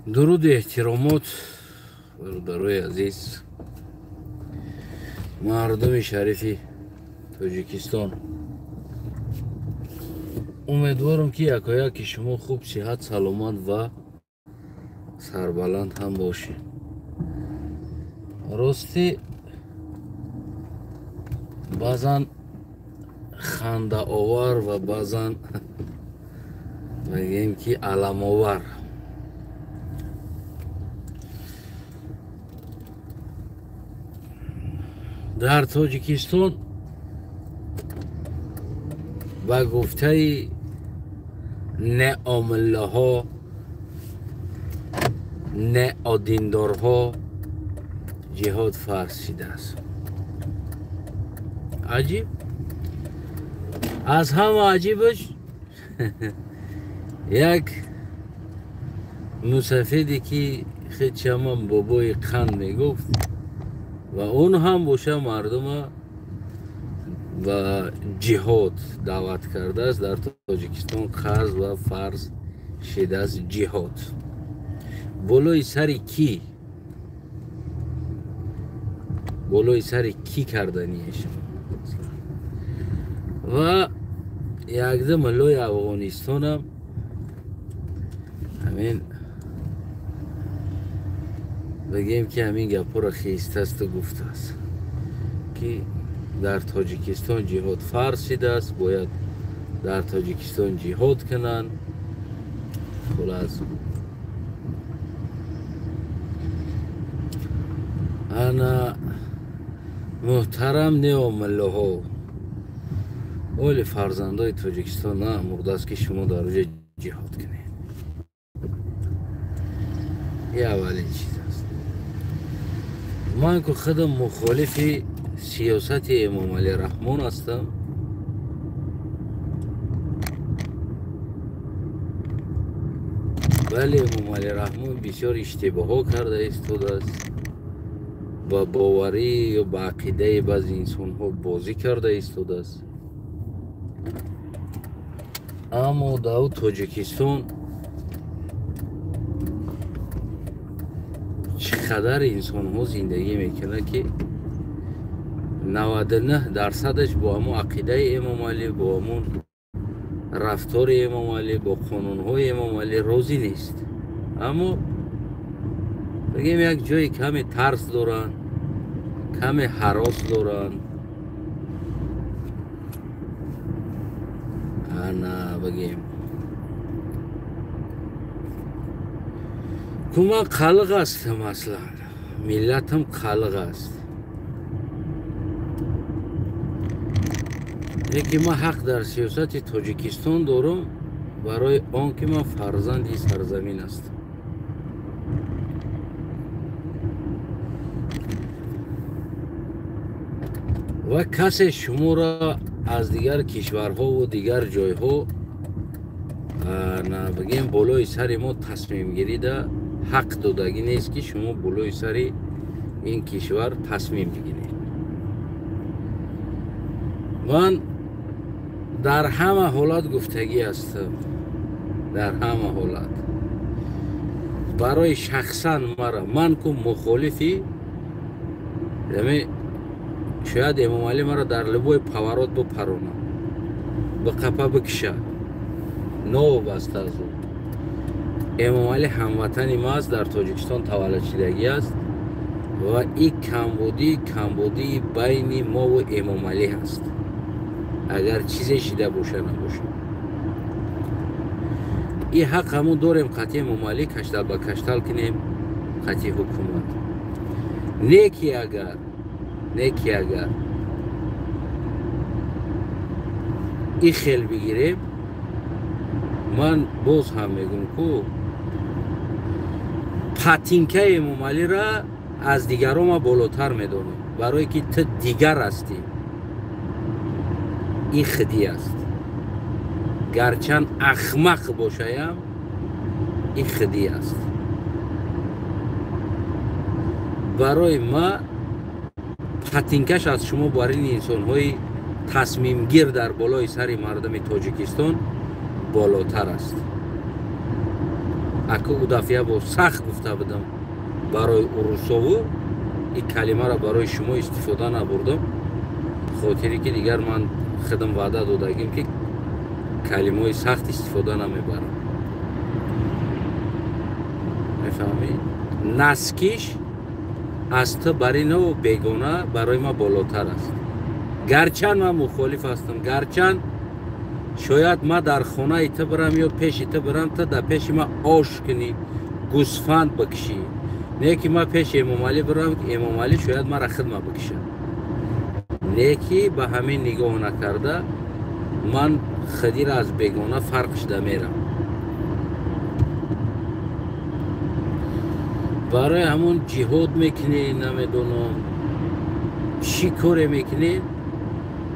Дуруду эҳтиромот бародарои азиз, мардуми шарифи Тоҷикистон. Умедворам, ки якояки шумо хуб, сиҳат, саломат ва сарбаланд ҳам бошед. Ростӣ, баъзан хандаовар ва баъзан мегӯем, ки аламовар. Дар Тоҷикистон ба гуфтаи неомиллаҳо, неодиндорҳо ҷиҳод фарз шидааст. Аҷиб, аз ҳама аҷибаш, як мусафеде, ки хечаман бобои қанд мегуфт, ва он ҳам боша мардума ба ҷиҳод даъват кардааст. Дар Тоҷикистон қарз ва фарз шидааст ҷиҳод. Болои сари кӣ, болои сари кӣ карданиешон? Ва якда миллои Афғонистонам ҳамин бигем, ки ҳамин гапҳоро хистасту гуфтааст, ки дар Тоҷикистон ҷиҳод фарз шидааст, бояд дар Тоҷикистон ҷиҳод кунанд. Хулас, ана муҳтарам неомиллаҳо, оли фарзандои Тоҷикистон на мурдааст, ки шумо дар оҷа ҷиҳод кунед. И аввалин чиз аст. Ман ку худам мухолифи сиёсати Эмомалӣ Раҳмон ҳастам. Бале, Эмомалӣ Раҳмон бисёр иштибоҳҳо карда истодааст, ба боварӣ ё ба ақидаи баъзе инсонҳо бозӣ карда истодааст, аммо дар Тоҷикистон чӣ қадар инсонҳо зиндагӣ мекунанд, ки 99 дарсадаш бо ҳамон ақидаи Эмомалӣ, бо ҳамон рафтори Эмомалӣ, бо қонунҳои Эмомалӣ розӣ нест, аммо бигем, як ҷое каме тарс доранд, каме ҳарос доранд. Ана бигем, ку ман қалиқ ҳастам, аслан миллатам қалиқ аст, лекин ман ҳақ дар сиёсати Тоҷикистон дорам, барои он ки ман фарзанди сарзамин ҳастам. Ва касе шуморо аз дигар кишварҳову дигар ҷойҳо, бигем, болои сари мо тасмимгирида ҳақ додагӣ нест, ки шумо болои сари ин кишвар тасмим бигиред. Ман дар ҳама ҳолат гуфтагӣ ҳастам, дар ҳама ҳолат барои шахсан мара, ман ку мухолифи, шояд Эмомалӣ маро дар любой поворот бипарона, ба қапа бикиша, новобаста аз ӯ. Эмомалӣ ҳамватани ма аст, дар Тоҷикистон таваллуд шидагӣ аст ва и камбудӣ камбудии байни мову Эмомалӣ ҳаст, агар чизе шида боша, набоша. И ҳақ ҳамун дорем, қатъи Эмомалӣ каштал ба каштал кунем, қатъи ҳукумат. Не ки агар и хел бигирем, ман боз ҳам мегӯм, ку патинкаи Эмомалира аз дигарон ма болотар медонам, барое ки ту дигар ҳастӣ. Ин хидӣ аст, гарчанд ахмақ бошаям, ин хидӣ аст. Барои ма патинкаш аз шумо бар ин инсонҳои тасмимгир дар болои сари мардуми Тоҷикистон болотар аст. Ака ӯ дафъа бо сахт гуфта будам барои урусову ин калимаро барои шумо истифода набурдам, хотире ки дигар ман худам ваъда додагим ки калимаҳои сахт истифода намебарам. Мефаҳмӣ? Наскиш аз ту бари наву бегона барои ман болотар аст. Гарчанд ман мухолиф ҳастам, гарчанд шояд ман дар хонаи ту бирам ё пеши ту бирам, ту дар пеши ман ош кунӣ, гӯсфанд бикшӣ. Не ки ман пеши Эмомалӣ бирам, Эмомалӣ шояд мара хидма бикшад. Не ки ба ҳамин нигоҳ накарда ман худиро аз бегона фарқ шуда мерам. Барои ҳамон ҷиҳод мекунӣ, намедонам чӣ коре мекунӣ,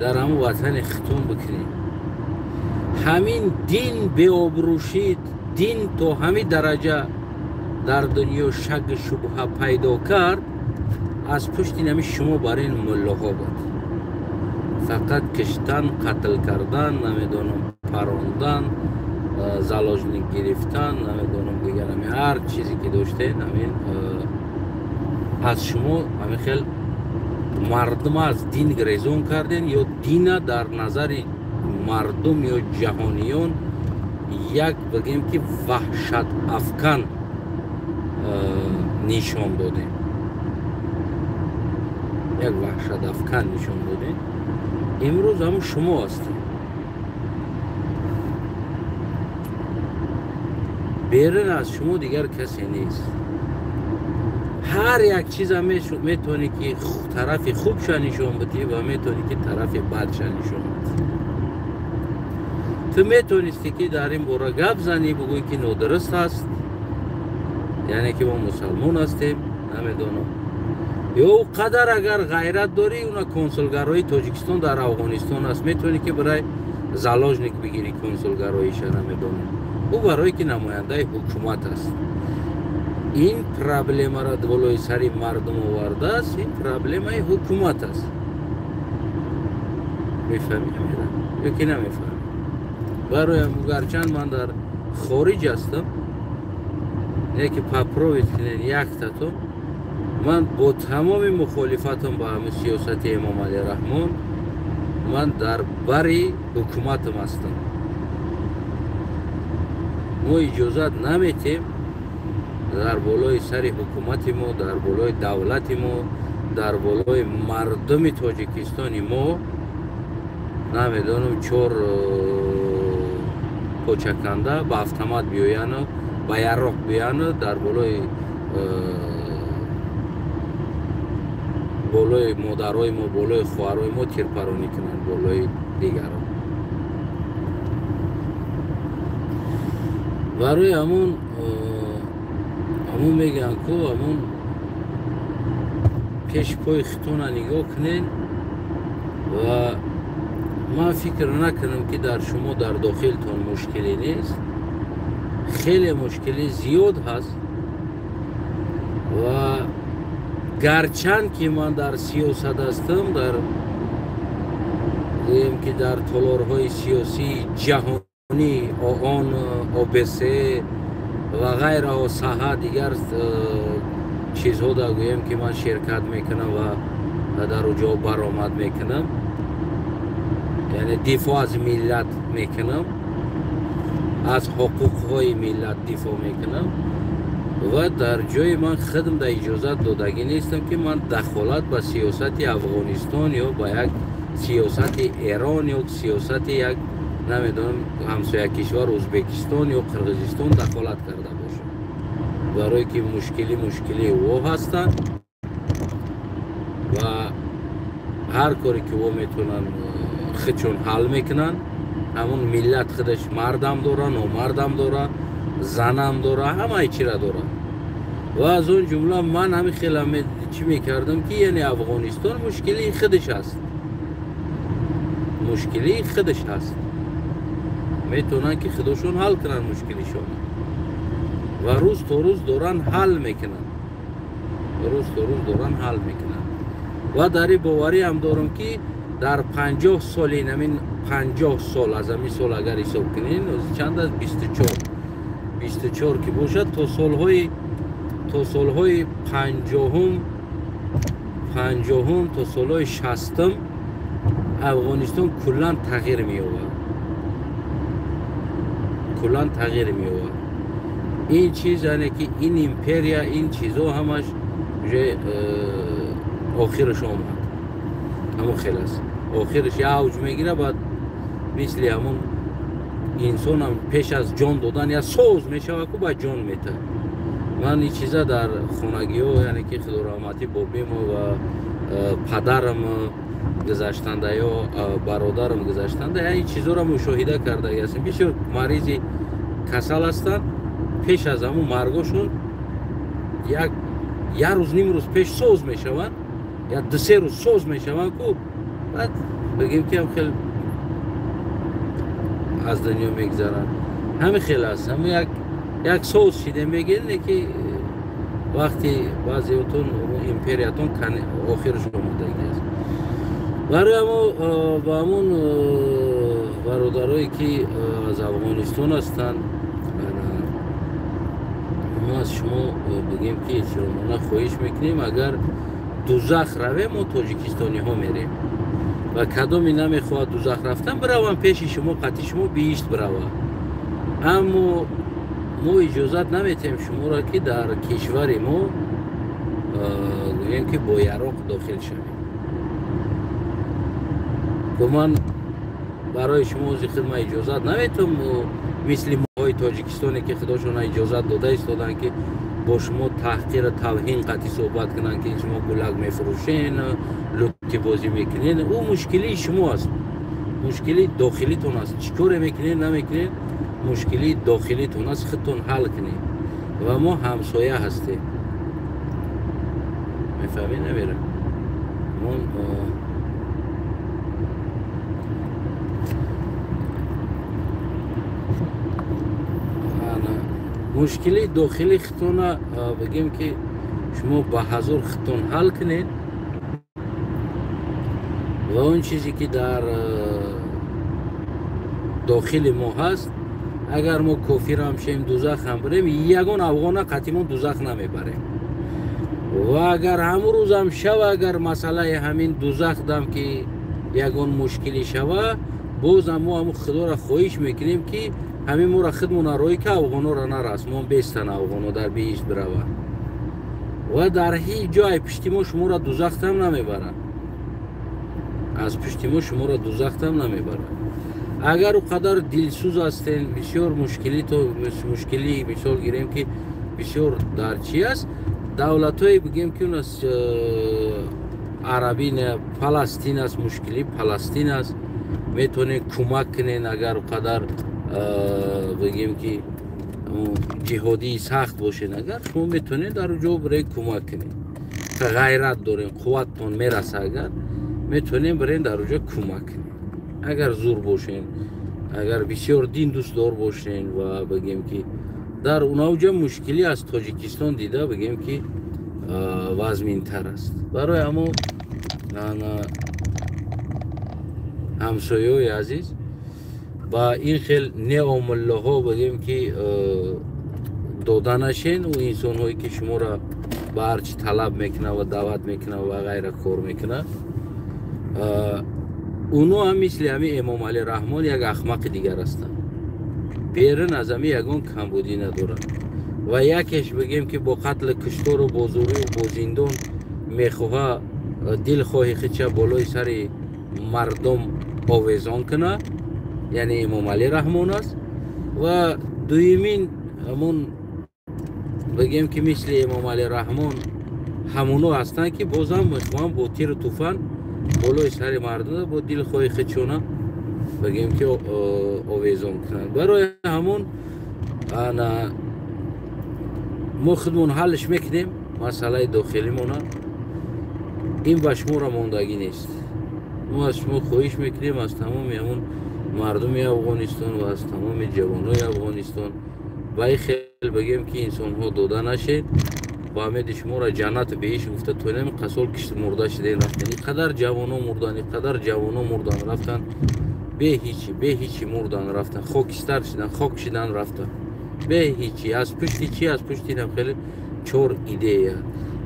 дар ҳамон ватани хитон бикунӣ. Ҳамин дин беобрӯшид, дин то ҳамин дараҷа дар дунё шак шубҳа пайдо кард, аз пушти ҳамин шумо бар ин муллоҳо буд. Фақат киштан, қатл кардан, намедонам парондан, заложник гирифтан, намедонам дигар ҳамин ҳар чизе ки доштед, ҳамин аз шумо ҳамин хел мардум аз дин грезон карден ё дина дар назари мардум ё ҷаҳониён як бигем ки ваҳшат афкан нишон додем, як ваҳшат афкан нишон додем. Имрӯз ҳамун шумо ҳастед. Берун аз шумо дигар касе нест. Ҳар як чиза метавонӣ ки тарафи хубша нишон бидӣ ва метавонӣ ки тарафи бадша нишон бидӣ. Ту метавонисти ки дар ин бора гап занӣ, бигӯӣ ки нодуруст аст, яъне ки мо мусалмон ҳастем, намедонам. Ё ӯ қадар агар ғайрат дорӣ, уна консулгарои Тоҷикистон дар Афғонистон аст, метавонӣ ки барои заложник бигирӣ консулгароиша, намедонам. Ӯ барое ки намояндаи ҳукумат аст. Ин проблемаро болои сари мардум овардааст, ин проблемаи ҳукумат аст. Мефаҳмӣ ё ки намефаҳмӣ? Бароям гарчанд ман дар хориҷ ҳастам, не ки попробуйт кунед яктато, ман бо тамоми мухолифатам ба ҳамин сиёсати Эмомалӣ Раҳмон ман дар бари ҳукуматам ҳастам. Мо иҷозат наметем дар болои сари ҳукумати мо, дар болои давлати мо, дар болои мардуми Тоҷикистони мо намедонам чор почаканда ба автомат биёяну ба яроқ биёяну дар болои модарои мо, болои хоҳарои мо тирпаронӣ кунанд, болои дигарон. Барои ҳамун мегӯянд ку ҳамун пеши пои хитона нигоҳ кунед ва ман фикр накунам ки дар шумо дар дохилтон мушкиле нест. Хеле мушкили зиёд ҳаст ва гарчанд ки ман дар сиёсат ҳастам, дар гӯем ки дар толорҳои сиёсии ҷаҳонӣ, ООН, ОБС ва ғайраҳо, саҳа дигар чизҳо да гӯем ки ман ширкат мекунам ва дар уҷо баромад мекунам, яъне дифоъ аз миллат мекунам, аз ҳуқуқҳои миллат дифоъ мекунам ва дар ҷои ман худам да иҷозат додагӣ нестам ки ман дахолат ба сиёсати Афғонистон ё ба як сиёсати Эрон ё сиёсати як намедонам ҳамсоя кишвар Ӯзбекистон ё Қирғизистон дахолат карда бошам, барое ки мушкили ӯ ҳастанд ва ҳар коре ки ӯ метавонанд худшон ҳал мекунанд. Ҳамон миллат худаш мардам дора, номардам дора, занам дора, ҳамаи чира дора. Ва аз он ҷумла ман ҳамин хела чӣ мекардам ки яъне Афғонистон мушкилии худаш аст, мушкилии худаш аст, метавонанд ки худошон ҳал кунанд мушкилишон ва рӯз то рӯз доранд ҳал мекунанд, рӯз то рӯз доранд ҳал мекунанд. Ва дар ин боварӣ ҳам дорам ки дар 50 сол, ин ҳамин 50 сол аз ҳамин сол агар ҳисоб кунед, чанд аст? 24 24 ки бошад, то солҳои 50-ум то солҳои 60-ум Афғонистон куллан тағйир меёбад. Куллан тағйир меёбад. Ин чиз, яъне ки ин империя, ин чизо ҳамаш уже охираш омад. Ҳамон хел аст. Охираш я авҷ мегирад, баъд мисли ҳамон инсонам пеш аз ҷон додан я соз мешавад, ку баъд ҷон метаҳад. Ман ин чиза дар хонагиҳо, яъне ки худораҳматӣ бобимо ва падарам гузаштанда ё бародарам гузаштанда, ин чизоро мушоҳида кардаги ҳастем. Бисёр маризи касал ҳастанд, пеш аз ҳамун маргошон як рӯз, ним рӯз пеш соз мешаванд, я 2-3 рӯз соз мешаванд, ку баъд бигем ки ҳам хел аз дунё мегзаранд. Ҳамин хел аст. Ҳамин як соз шида мегирне ки вақти баъзеотон империятон охираш омадаги аст. Барои ҳамо ба ҳамон бародарое ки аз Афғонистон ҳастанд, мо аз шумо бигем ки эҳтиромона хоҳиш мекунем, агар дузах равем, мо тоҷикистониҳо мерем ва кадоме намехоҳад дузах рафтан, биравам пеши шумо, қатъи шумо биҳишт биравад. Аммо мо иҷозат наметиҳем шуморо ки дар кишвари мо гӯем ки бо яроқ дохил шавем. Гуман барои шумо ози худ ман иҷозат наметиҳам, мисли моҳои тоҷикистоне ки худошона иҷозат дода истоданд ки бо шумо таҳқиру тавҳин қатъи суҳбат кунанд ки шумо гулак мефурӯшен, лутибозӣ мекунед. Ӯ мушкилии шумо аст, мушкилии дохилитон аст. Чӣ коре мекунед, намекунед, мушкилии дохилитон аст, худтон ҳал кунед. Ва мо ҳамсоя ҳастем. Мефаҳмед, намера? Мушкилии дохили худтона бигем ки шумо ба ҳазор худтон ҳал кунед ва он чизе ки дар дохили мо ҳаст, агар мо кофирам шем, дузах ҳам бирем, ягон афғона қатъимон дузах намебарем. Ва агар ҳамун рӯзам шава, агар масъалаи ҳамин дузах дам ки ягон мушкилӣ шава, бозам мо ҳамун худоро хоҳиш мекунем ки ҳамин моро худмона роҳӣ ки афғонора нарас, мо бестан афғоно дар биҳишт бираванд. Ва дар ҳеҷ ҷой пишти мо шуморо дузахтам намебаранд. Аз пишти мо шуморо дузахтам намебаранд. Агар ӯ қадар дилсӯз ҳастен, бисёр мушкилӣ мисол гирем ки бисёр дар чи аст, давлатҳое бигем ки он аст арабӣ, Паластин аст, мушкилӣ Паластин аст, метавонед кӯмак кунед. Агар ӯ қадар бигем ки ҷиҳодии сахт бошед, агар шумо метавонед дар ҷо биред кӯмак кунед. Ғайрат дорем, қувваттон мераса, агар метавонем бирем дар ҷо кӯмак кунед. Агар зур бошен, агар бисёр дин дӯстдор бошен ва бигем ки дар унавҷа мушкилӣ аз Тоҷикистон дида бигем ки вазминтар аст. Барои ҳамо ҳамсояҳои азиз, ба ин хел неомуллоҳо бигем ки дода нашен. Ӯ инсонҳое ки шуморо ба ҳар чӣ талаб мекунад ва даъват мекунад ва ғайра кор мекунад, уно ҳам мисли ҳамин Эмомалӣ Раҳмон як ахмақи дигар ҳастанд. Берун аз ҳамин ягон камбудӣ надоранд. Ва якеш бигем ки бо қатли куштору бо зӯрию бо зиндон мехоҳа дилхоҳи худша болои сари мардум овезон кунад, яъне Эмомалӣ Раҳмон аст. Ва дуюмин ҳамон бигем ки мисли Эмомалӣ Раҳмон ҳамоно ҳастанд ки бозам мехоҳанд бо тиру туфан болои сари мардум бо дилхоҳи худшона бигем ки овезон кунанд. Барои ҳамон мо худмон ҳаллиш мекунем масъалаи дохилимона. Ин ба шуморо мондагӣ нест. Мо аз шумо хоҳиш мекунем, аз тамоми ҳамон мардуми Афғонистон ва аз тамоми ҷавонои Афғонистон ба ин хел бигем ки инсонҳо дода нашед. Ба умеди шуморо ҷаннату беҳишт гуфта то инами қасол кишт мурда шудем рафтан. Ин қадар ҷавоно мурдан, ин қадар ҷавоно мурдан рафтан, бе ҳичи мурдан рафтан, хокистар шидан, хок шидан рафтан. Бе ҳичи, аз пушти чи, аз пушти инам хеле чор идея.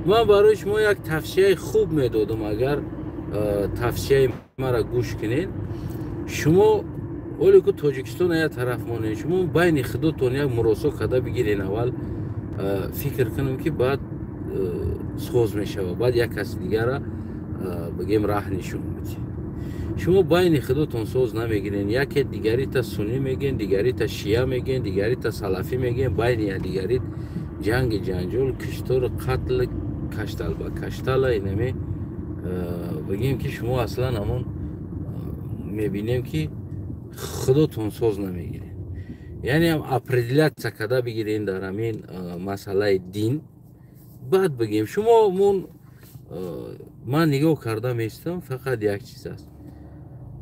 Ман барои шумо як тавсияи хуб медодам, агар тавсияи маро гӯш кунед. Шумо оле ку Тоҷикистона як тараф монед, шумо байни худотон як муросо карда бигирен аввал, фикр кунам ки баъд соз мешавад, баъд як каси дигара бигем раҳ нишон бидед. Шумо байни худотон соз намегирен, яке дигарита суннӣ мегӯен, дигарита шия мегӯен, дигарита салафӣ мегӯен, байни якдигарит ҷанги ҷанҷол, киштору қатл, каштал ба каштала. Инаме бигем ки шумо аслан ҳамон мебинем ки худотон соз намегирен, яъне ҳам определяться карда бигирен дар ҳамин масъалаи дин. Баъд бигем шумо мон ман нигоҳ карда меистам, фақат як чиз аст: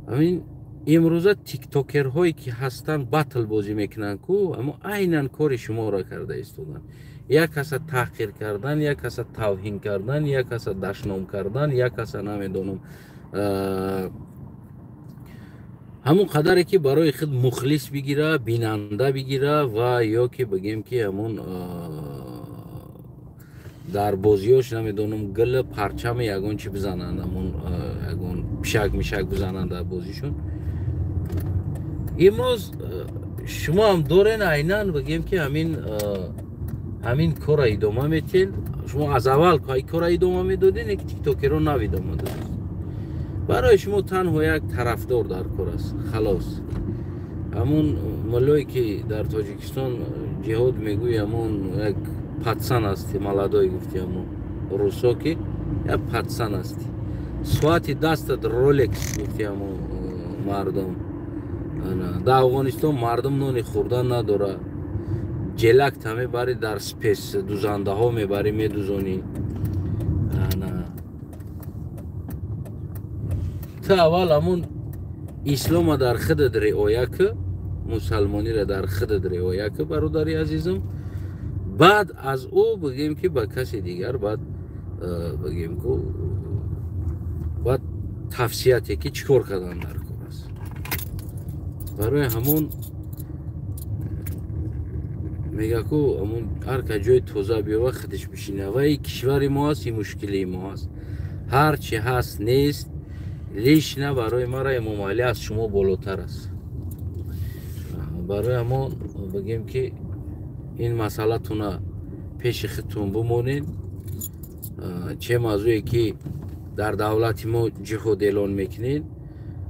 ҳамин имрӯза тиктокерҳое ки ҳастанд, батл бозӣ мекунанд ку, аммо айнан кори шуморо карда истоданд. Як каса таҳқир кардан, як каса тавҳин кардан, як каса дашном кардан, як каса намедонам, ҳамон қадаре ки барои худ мухлис бигира, бинанда бигира, ва ё ки бигем ки ҳамон дар бозиёш намедонам, гил парчами ягон чи бизананд, ҳамон ягон пишак мишак бизананд дар бозишон. Имрӯз шумо ҳам дорен, айнан бигем ки ҳамин корро идома метиҳед. Шумо аз аввал кора идома медодед, ки тиктокеро нав идома додед. Барои шумо танҳо як тарафдор дар кор аст, халос. Ҳамон муллое ки дар Тоҷикистон ҷиҳод мегӯй, ҳамон як пацан асти, молодой, гуфти ҳамон русо ки як пацан асти, соати дастат Ролекс, гуфти ҳамон мардум. Дар Афғонистон мардум нони хӯрдан надора, ҷелакта мебарӣ, дар спец дузандаҳо мебарӣ, медузонӣ. Ту аввал ҳамон ислома дар худат риоя ку, мусалмониро дар худат риоя ку, бародари азизам. Баъд аз ӯ бигем ки ба каси дигар, баъд бигем ку баъд тавсияте ки чӣ кор кардан дар кор аст. Барои ҳамон мега ку ҳамон ҳар ка ҷои тоза биёва, худаш бишина. Ва и кишвари мо аст, и мушкилии мо аст, ҳар чи ҳаст нест. Лично барои мара Эмомалӣ аз шумо болотар аст. Барои ҳамон бигем ки ин масъалатуна пеши худтон бимонед. Че мавзӯе ки дар давлати мо ҷиҳод эълон мекунед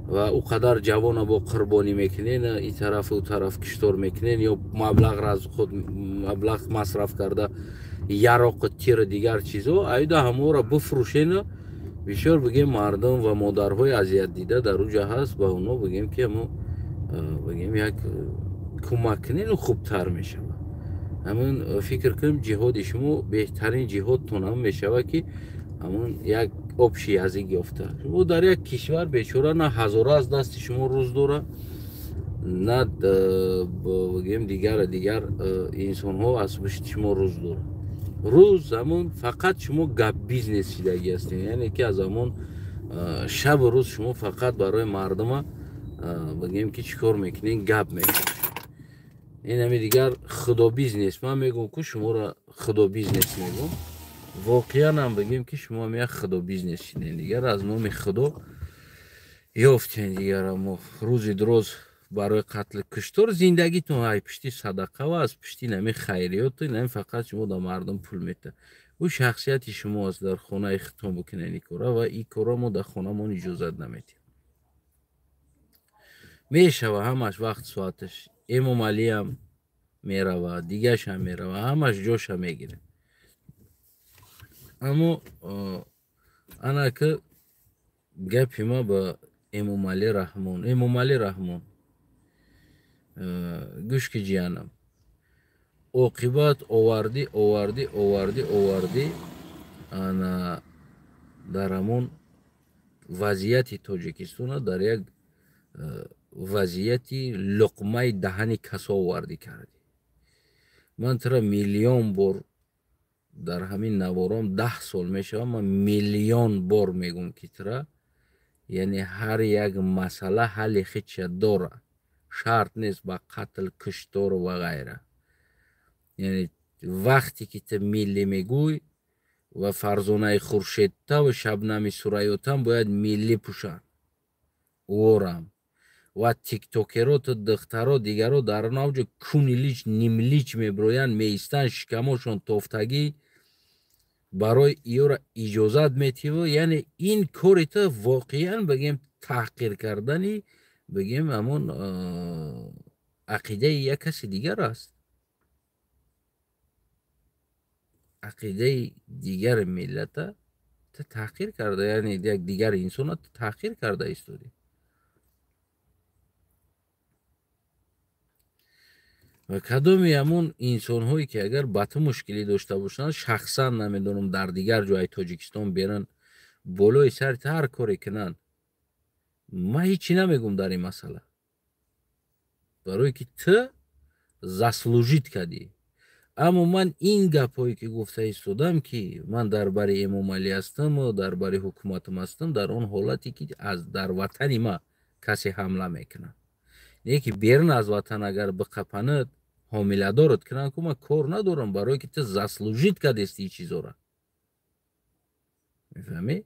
ва ӯ қадар ҷавона бо қурбонӣ мекунед, ин тарафу ӯ тараф киштор мекунед ё маблағ аз худ маблағ масраф карда яроқу тиру дигар чизо, айда ҳаморо бифурӯшену бисёр бигем мардум ва модарҳои азиятдида дар уҷа ҳаст, ба онҳо бигем ки ҳамо бигем як кӯмак кунену хубтар мешавад. Ҳамин фикр кунем, ҷиҳоди шумо беҳтарин ҷиҳодтон ҳам мешавад, ки ҳамон як общий язык ёфта. Шумо дар як кишвар бечора, на ҳазора аз дасти шумо рӯз дора, на бигем дигар дигар инсонҳо аз пушти шумо рӯз дора. Рӯз замон фақат шумо гап бизнес шидагӣ ҳастед, яъне ки аз ҳамон шабу рӯз шумо фақат барои мардума бигем ки чӣ кор мекунед, гап мекунед. Ин ҳами дигар худобизнес. Ман мегӯм ку шуморо худобизнес мегӯм, воқеан ҳам бигем ки шумо ҳам як худобизнес шидем, дигар аз номи худо ёфтем. Дигар мо рӯзи дуроз барои қатли куштор зиндагитон ай пушти садақа ва аз пушти нами хайриёту нами фақат шумо да мардум пул мета. Ӯ шахсияти шумо аст, дар хонаи худтон бикунед ин кора, ва ин кора мо дар хонамон иҷозат наметиҳем. Мешава ҳамаш вақт соаташ. Эмомалиам мерава, дигашам мерава, ҳамаш ҷоша мегирад. Аммо ана ки гапи ма ба Эмомалӣ Раҳмон. Эмомалӣ Раҳмон, гӯш ки ҷиянам, оқибат овардӣ, овардӣ, овардӣ, овардӣ, ана дар ҳамон вазъияти Тоҷикистона дар як вазъияти луқмаи даҳани касо овардӣ кардӣ. Ман тура миллион бор дар ҳамин навором 10 сол мешавам, ман миллион бор мегӯм ки тура, яъне ҳар як масъала ҳалли худша дора, шарт нест ба қатл, куштору ва ғайра. Яъне вақте ки ту миллӣ мегӯй ва Фарзонаи Хуршедта ва Шабнами Сурайётам бояд миллӣ пӯшанд, ворам ва тиктокероту духтаро дигаро дар навҷо куни лич нимлич меброянд, меистанд, шикамошон тофтагӣ, барои иёра иҷозат метиву. Яъне ин кори ту воқеан бигем таҳқир кардани бигем ҳамон ақидаи як каси дигар аст, ақидаи дигари миллата ту таҳқир карда, яъне як дигари инсона ту таҳқир карда истодӣ. Ва кадоми ҳамон инсонҳое ки агар ба ту мушкилӣ дошта бошанд, шахсан намедонам дар дигар ҷои Тоҷикистон беран болои сари ту ҳар коре кунанд, ман ҳечи намегӯм дар ин масъала, барое ки ту заслужид кардӣ. Аммо ман ин гапҳое ки гуфта истодам, ки ман дар бари Эмомалӣ ҳастаму дар бари ҳукуматам ҳастам, дар он ҳолате ки аз дар ватани ма касе ҳамла мекунад, не ки берун аз ватан агар биқапанад, ҳомиладорат кунанд, ку ман кор надорам, барое ки ту заслужид кардести ин чизора. Мефаҳмӣ?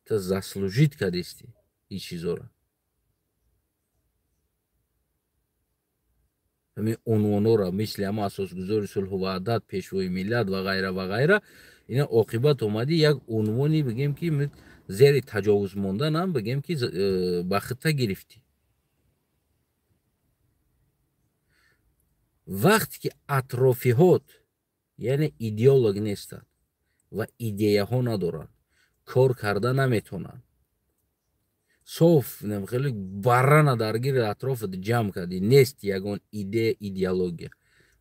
Ту заслужид кардести ин чизора. Ҳамин унвонҳоро мисли ҳама асосгузори сулҳу ваҳдат, пешвои миллат ва ғайра ва ғайра, ина оқибат омадӣ як унвони бигем ки зери таҷовуз монданам бигем ки ба хитта гирифтӣ. Вақте ки атрофиҳот яъне идеолог нестанд ва идеяҳо надоранд, кор карда наметавонанд, соф хеле баррана дар гирди атрофат ҷамъ кардӣ, нест ягон идея, идеология.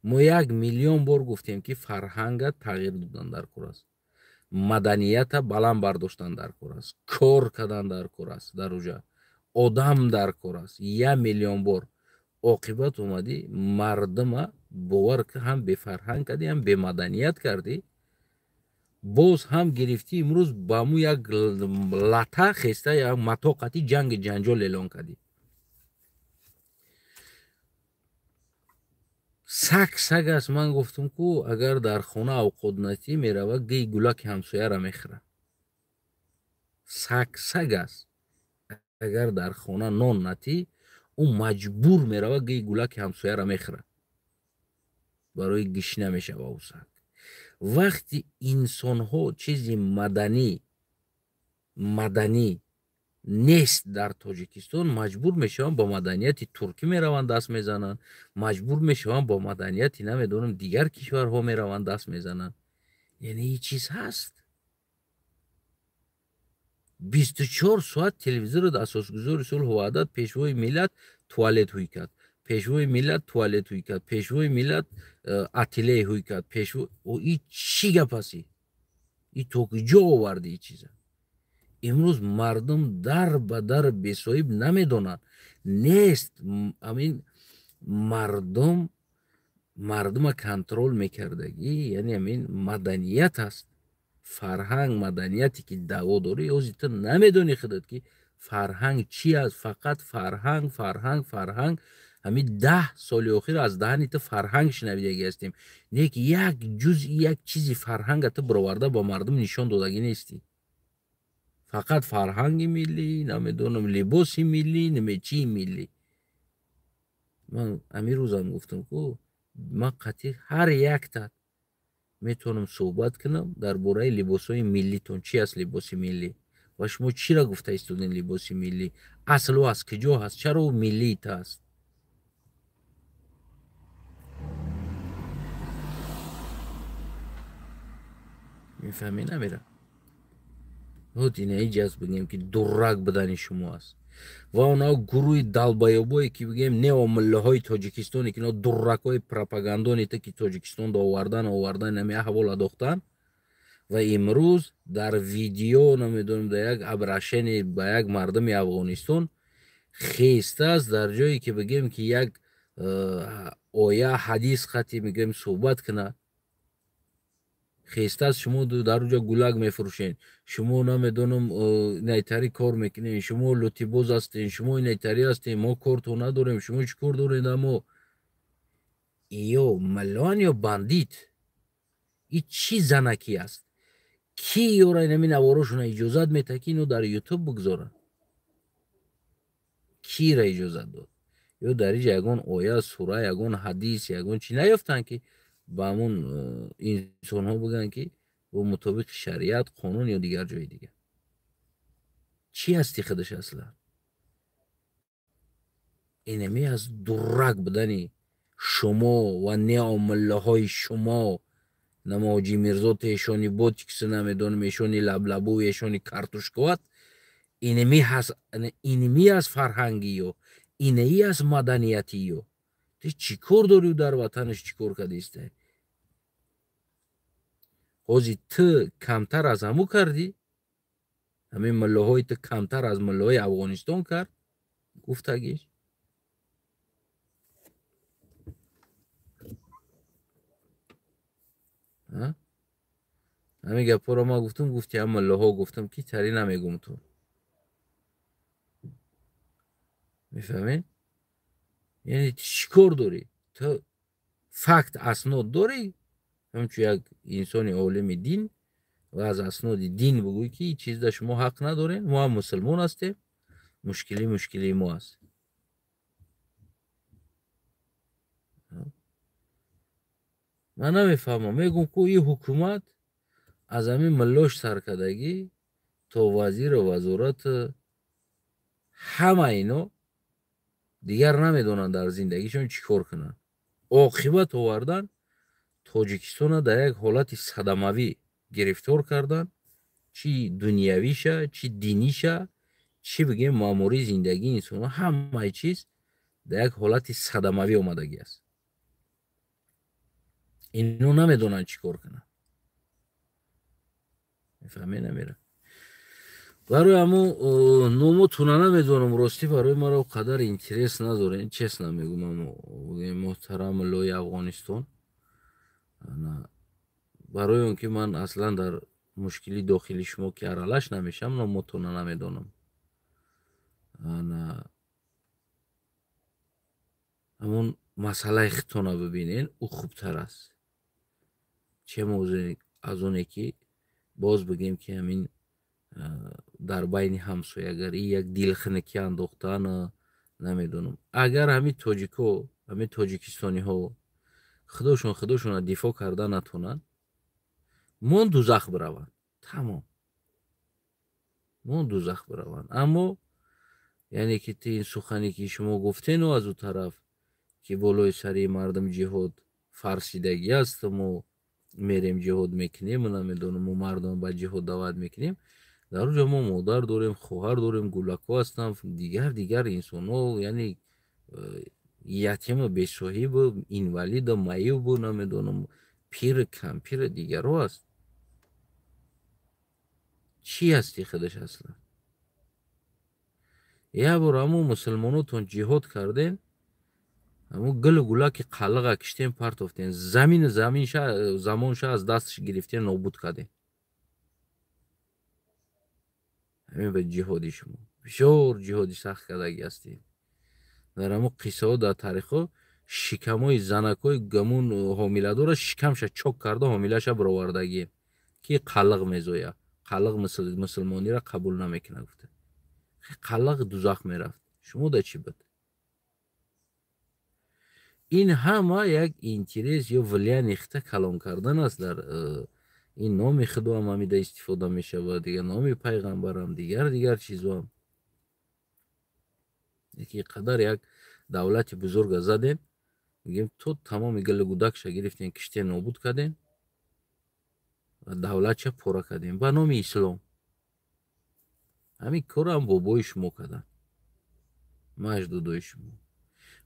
Мо 1 миллион бор гуфтем ки фарҳанга тағйир додан дар кор аст, маданията баланд бардоштан дар кор аст, кор кардан дар кор аст, дар уҷа одам дар кор аст. 1 миллион бор оқибат омадӣ мардума бовар ки ҳам бефарҳанг кардӣ, ҳам бемаданият кардӣ, боз ҳам гирифтӣ имрӯз ба му як лата хеста, як матоқати ҷанги ҷанҷол эълон кардӣ. Саг саг аст. Ман гуфтам ку агар дар хона авқот натӣ, мерава гии гулаки ҳамсояра мехӯрад. Саг саг аст. Агар дар хона нон натӣ, ӯ маҷбур мерава гии гулаки ҳамсояра мехӯрад, барои гишна мешава ӯ саг. Вақти инсонҳо чизи маданӣ нест дар Тоҷикистон, маҷбур мешаванд бо маданияти туркӣ мераванд даст мезананд, маҷбур мешаванд бо маданияти намедонам дигар кишварҳо мераванд даст мезананд. Яъне ин чиз ҳаст. 24 соат телевизорро асосгузори сулҳу ваҳдат, пешвои миллат туалет ҳуй кард, пешвои миллат туалет ҳуй кард, пешвои миллат ателе ҳуй кард, пешво и чӣ гап аст? И то куҷо оварди ин чиза? Имрӯз мардум дар ба дар бесоҳиб намедонанд, нест. Ҳамин мардума контрол мекардагӣ, яъне ҳамин маданият аст, фарҳанг, маданияте ки даъво дорӣ, ҳозир ту намедонӣ худат ки фарҳанг чи аст. Фақат фарҳанг, фарҳанг, фарҳанг. Ҳамин 10 соли охир аз даҳани ту фарҳанг шунавидагӣ ҳастем, не ки як ҷузъи як чизи фарҳанга ту бароварда ба мардум нишон додагӣ нестӣ. Фақат фарҳанги миллӣ, намедонам либоси миллӣ, намечии миллӣ. Ман ҳамин рӯзам гуфтам ку ман қатъи ҳар якта метавонам суҳбат кунам дар бораи либосҳои миллитон. Чи аст либоси миллӣ ва шумо чиро гуфта истодем либоси миллӣ? Аслу аз куҷо ҳаст? Чаро миллита аст? Мефаҳмӣ намера? Вот ина иҷаз бигем ки дуррак будани шумо аст. Ва онҳо гурӯҳи далбаёбое ки бигем неомиллаҳои тоҷикистоне ки ино дурракҳои пропагандоне ки Тоҷикистон овардан нами аҳвол адохтан ва имрӯз дар видео намедонам дар як обращение ба як мардуми Афғонистон хестааст, дар ҷое ки бигем ки як оя ҳадис хати мегӯем суҳбат кунад, хестааст шумо дар уҷа гулак мефурӯшед, шумо намедонам инайтари кор мекунед, шумо лутибоз ҳастед, шумо инайтари ҳастед, мо кортон надорем, шумо чӣ кор доред? Аммо Ё миллион ё бандит. И чӣ занакӣ аст? Ки ёра инами наворошона иҷозат метаҳад, ки ино дар ютуб бигзоранд? Кира иҷозат дод? Ё дар иҷа ягон оя, сура, ягон ҳадис, ягон чӣ наёфтанд, ки ба ҳамун инсонҳо бигӯянд, ки бо мутобиқи шариат, қонун ё дигар ҷои дигар? Чӣ ҳасти худаш аслан? Инами аз дурак будани шумо ва неомуллаҳои шумо, намоҷи Мирзо эшони ботикс намедонам, эшони лаблабу, эшони картушковат, инами аз фарҳангиё, инаи аз маданиятиё. Ту чӣ кор дорӣ дар ватанаш, чӣ кор кардистай? Ҳозир ту камтар аз ҳаму кардӣ? Ҳамин муллоҳои ту камтар аз муллоҳои Афғонистон кард? Гуфтагиш. Ҳамин гапҳоро ман гуфтам, гуфти ҳам муллоҳо гуфтам, ки тари намегум ту. Мефаҳмед? Яъне чӣ кор дорӣ? Ту факт, аснод дорӣ? Ҳамчун як инсони олими дин ва аз асноди дин бигӯй, ки ин чизда шумо ҳақ надорем, мо ҳам мусулмон ҳастем, мушкилӣ мушкилии мо аст. Ман намефаҳмам, мегӯм, ку ин ҳукумат аз ҳамин миллош саркардагӣ то вазиру вазорат ҳама ино дигар намедонанд дар зиндагишон чӣ кор кунанд. Оқибат овардан Тоҷикистонро дар як ҳолати садамавӣ гирифтор кардан, чӣ дунявиша, чӣ диниша, чӣ бигем маъмурии зиндагии инсонҳо, ҳамаи чиз дар як ҳолати садамавӣ омадагӣ аст. Ино намедонанд чӣ кор кунанд. Мефаҳмед, намера? Барои ҳамо номотона намедонам, ростӣ барои маро қадар интерес надорем, честно мегӯм, амо муҳтарам муллои Афғонистон, барои он ки ман аслан дар мушкили дохили шумо ки аралаш намешам, номотона намедонам. Ҳамон масъалаи худтона бибинен, ӯ хубтар аст. Че мавзӯе аз оне ки боз бигем, ки ҳамин дар байни ҳамсоягарӣ як дилхинакӣ андохтан, намедонам. Агар ҳамин тоҷико, ҳамин тоҷикистониҳо худошонро дифоъ карда натонанд, мон дузах бираванд. Тамом. Мон дузах бираванд. Аммо яъне ки ти ин сухане ки шумо гуфтену аз ӯ тараф, ки болои сари мардум ҷиҳод фарсидагӣ аст, мо мерем ҷиҳод мекунем, намедонам, мо мардум ба ҷиҳод даъват мекунем, дар он ҷо мо модар дорем, хоҳар дорем, гулакҳо ҳастанд, дигар дигар инсонҳо, яъне ятиму бесоҳибу инвалиду маъюбу намедонам, пиру кампиру дигарҳо аст. Чӣ ҳасти худаш аслан? Як бор ҳамо мусулмонотон ҷиҳод карден, ҳамо гилу гулаки қалиға киштен, партофтен, замину замонша аз дастш гирифтен, нобуд карден. Ҳамин ба ҷиҳоди шумо бисёр ҷиҳоди сахт кардагӣ ҳастем. Дар ҳамо қиссаҳо, дар таърихҳо шикамҳои занакҳои гамун ҳомиладора шикамша чок карда ҳомилаша баровардагием, ки қалиқ мезояд, қалиқ мусулмониро қабул намекунад, гуфта. Қалиқ дузах мерафт. Шумо да чӣ буд? Ин ҳама як интерес ё влияние хита калон кардан аст. Дар ин номи худоам ҳамида истифода мешавад, дигар номи пайғамбарам, дигар дигар чизоам. Яки қадар як давлати бузурга задем, мегӯем то тамоми гилу гудакша гирифтем, киштем, нобуд кардем ва давлатша пора кардем ба номи ислом. Ҳамин корам бобои шумо карданд, маҷдудои шумо.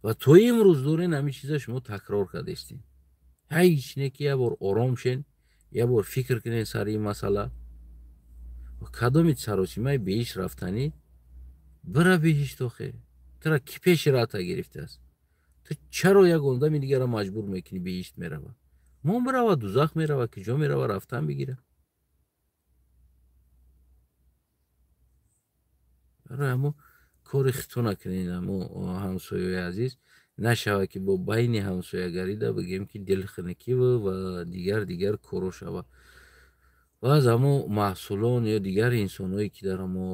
Ва то имрӯз дорен ҳамин чиза шумо такрор кардестем. Ҳеҷ не ки як бор ором шен, як бор фикр кунед сари ин масъала. Кадоми саросимаи беҳишт рафтанӣ бира беҳишт охе? Тура ки пеши раъта гирифтааст? Ту чаро як одами дигарро маҷбур мекунӣ беҳишт мерава? Мон бирава, дузах мерава, ки ҷо мерава, рафтан бигира. Барои ҳамо кори хито накунед, ҳамо ҳамсояи азиз. Нашава, ки бо байни ҳамсоягарида бигем, ки дилхунукиву ва дигар коро шава. Ва аз ҳамо маҳсулон ё дигар инсонҳое, ки дар ҳамо,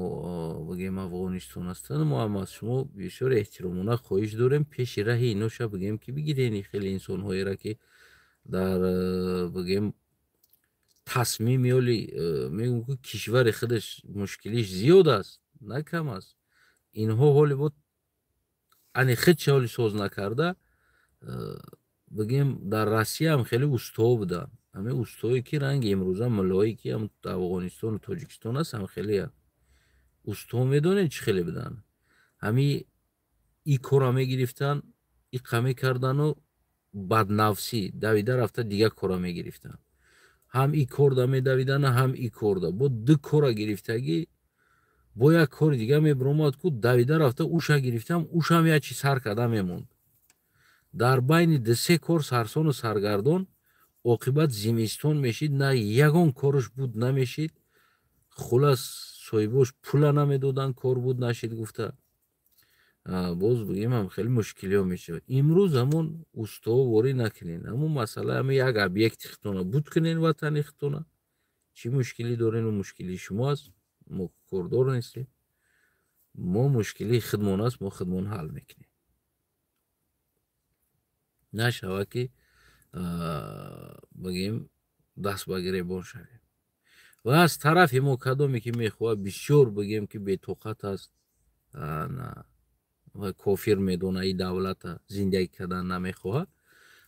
бигем, Афғонистон ҳастанд, мо ҳам аз шумо бисёр эҳтиромона хоҳиш дорем, пеши раҳи иноша, бигем, ки бигирен. Хеле инсонҳоеро, ки дар, бигем, тасмим ёли мегӯм, ки кишвари худаш мушкилиш зиёд аст, на кам аст. Инҳо ҳоли бо ани худша ҳоли соз накарда, бигем, дар Россияам хеле устоҳо буданд. Ҳамин устое, ки ранги имрӯза муллое, ки ҳам Афғонистону Тоҷикистон аст, ҳам хеле устоҳо, медонед, чӣ хеле буданд? Ҳами и кора мегирифтанд, иқа мекардану баднафсӣ давида рафта дигар кора мегирифтанд. Ҳам и корда медавидану ҳам и корда, бо ду кора гирифтагӣ, бо як кори дига мебиромад ку, давида рафта уша гирифтам, ушам як чи сар карда мемонд. Дар байни дусе кор сарсону саргардон, оқибат зимистон мешид, на ягон корш буд намешид. Хулас, соҳибош пула намедоданд, кор буд нашид гуфта. Боз бигем, хеле мушкилиҳо мешавад. Имрӯз ҳамон устоҳо ворӣ накунен, ҳамон масъала, ҳамин як объекти худтона буд кунен, ватани худтона. Чӣ мушкилӣ дорен, мушкилии шумо аст, мо кордор нестем. Мо мушкилии худмон аст, мо худмон ҳал мекунем. Нашава, ки, бигем, даст ба гиребон шавем. Ва аз тарафи мо кадоме ки мехоҳад, бисёр, бигем, ки бетоқат аст ва кофир медона и давлата, зиндагӣ кардан намехоҳад,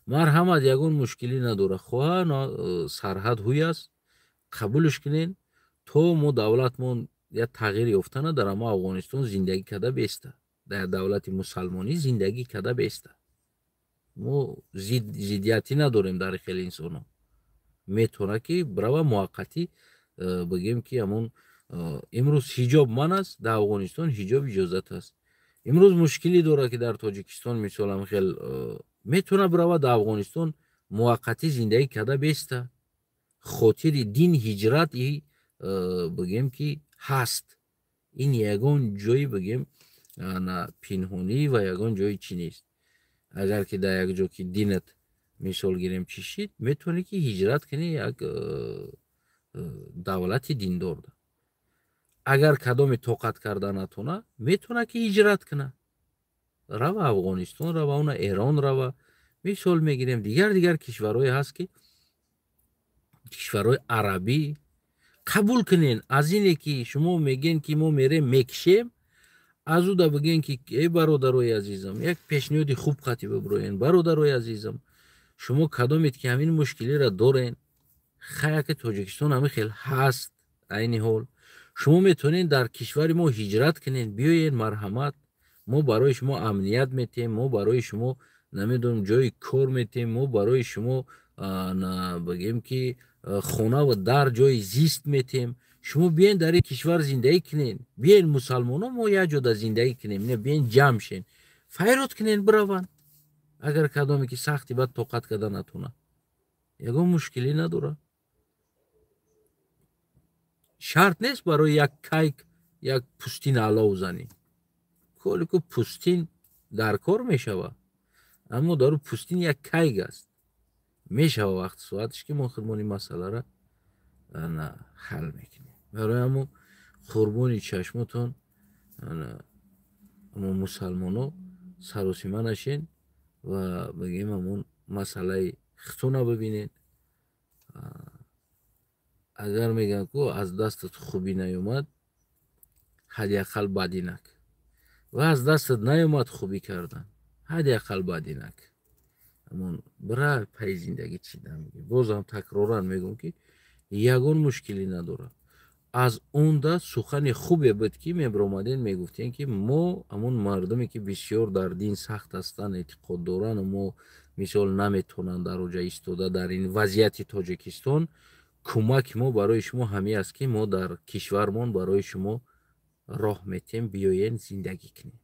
марҳамат, ягон мушкилӣ надорад. Хоҳа, сарҳад ҳуй аст, қабулш кунен, то мо давлатмон як тағйир ёфтана, дар ҳамо Афғонистон зиндагӣ карда беста, дар давлати мусалмонӣ зиндагӣ карда беста. Мо зиддиятӣ надорем дар хеле инсонҳо. Метавона, ки бирава муваққатӣ, бигем, ки ҳамон имрӯз ҳиҷоб ман аст, дар Афғонистон ҳиҷоб иҷозат аст. Имрӯз мушкилӣ дорад, ки дар Тоҷикистон мисолам хел метавона бирава дар Афғонистон муваққатӣ зиндагӣ карда беста. Хотири дин ҳиҷрат и, бигем, ки ҳаст. Ин ягон ҷои, бигем, пинҳонӣ ва ягон ҷои чӣ нест. Агар ки дар як ҷо ки динат, мисол гирем, чӣ шид, метавонӣ, ки ҳиҷрат кунӣ як давлати диндорда. Агар кадоме тоқат карда натона, метавона, ки ҳиҷрат куна, рава Афғонистон, рава уна Эрон, рава, мисол мегирем, дигар кишварҳое ҳаст, ки кишварҳои арабӣ қабул кунен. Аз ине ки шумо мегӯен, ки мо мерем мекишем, аз уда бигӯен, ки эй бародарои азизам, як пешниҳоди хуб қатӣ бибироен. Бародарои азизам, шумо кадомед, ки ҳамин мушкилиро дорен, хаяки Тоҷикистон ҳамин хел ҳаст, айни ҳол шумо метавонед дар кишвари мо ҳиҷрат кунед, биёед, марҳамат, мо барои шумо амният метиҳем, мо барои шумо, намедонам, ҷои кор метиҳем, мо барои шумо, бигем, ки хонаву дар, ҷои зист метиҳем. Шумо биёен дар ин кишвар зиндагӣ кунед, биёен, мусалмоно, мо як ҷода зиндагӣ кунем, не, биёен ҷамъ шен, файрод кунен, бираванд. Агар кадоме ки сахти бад тоқат карда натонад, ягон мушкилӣ надорад. Шарт нест барои як кайк як пустин алов занӣ. Колику пустин дар кор мешавад, аммо дар пустин як кайк аст. Мешава вақти соаташ, ки мо худмон ин масъаларо ҳал мекунем. Барои ҳамо, қурбони чашмотон, амо мусалмоно, саросима нашен ва, бигем, ҳамон масъалаи худтона бибинед. Агар мегӯянд ку, аз дастат хубӣ наёмад, ҳадди ақал бадӣ нак. Ва аз дастат наёмад хубӣ кардан, ҳадди ақал бадӣ нак. Ҳамон бира пайи зиндагӣ. Чӣ бозам такроран мегӯм, ки ягон мушкилӣ надорад. Аз онда сухани хубе буд, ки мебиромаден, мегуфтем, ки мо ҳамон мардуме, ки бисёр дар дин сахт ҳастанд, эътиқод доранд, мо мисол наметавонанд дар оҷа истода. Дар ин вазъияти Тоҷикистон кӯмаки мо барои шумо ҳамин аст, ки мо дар кишвармон барои шумо роҳ метиҳем, биёен зиндагӣ кунем.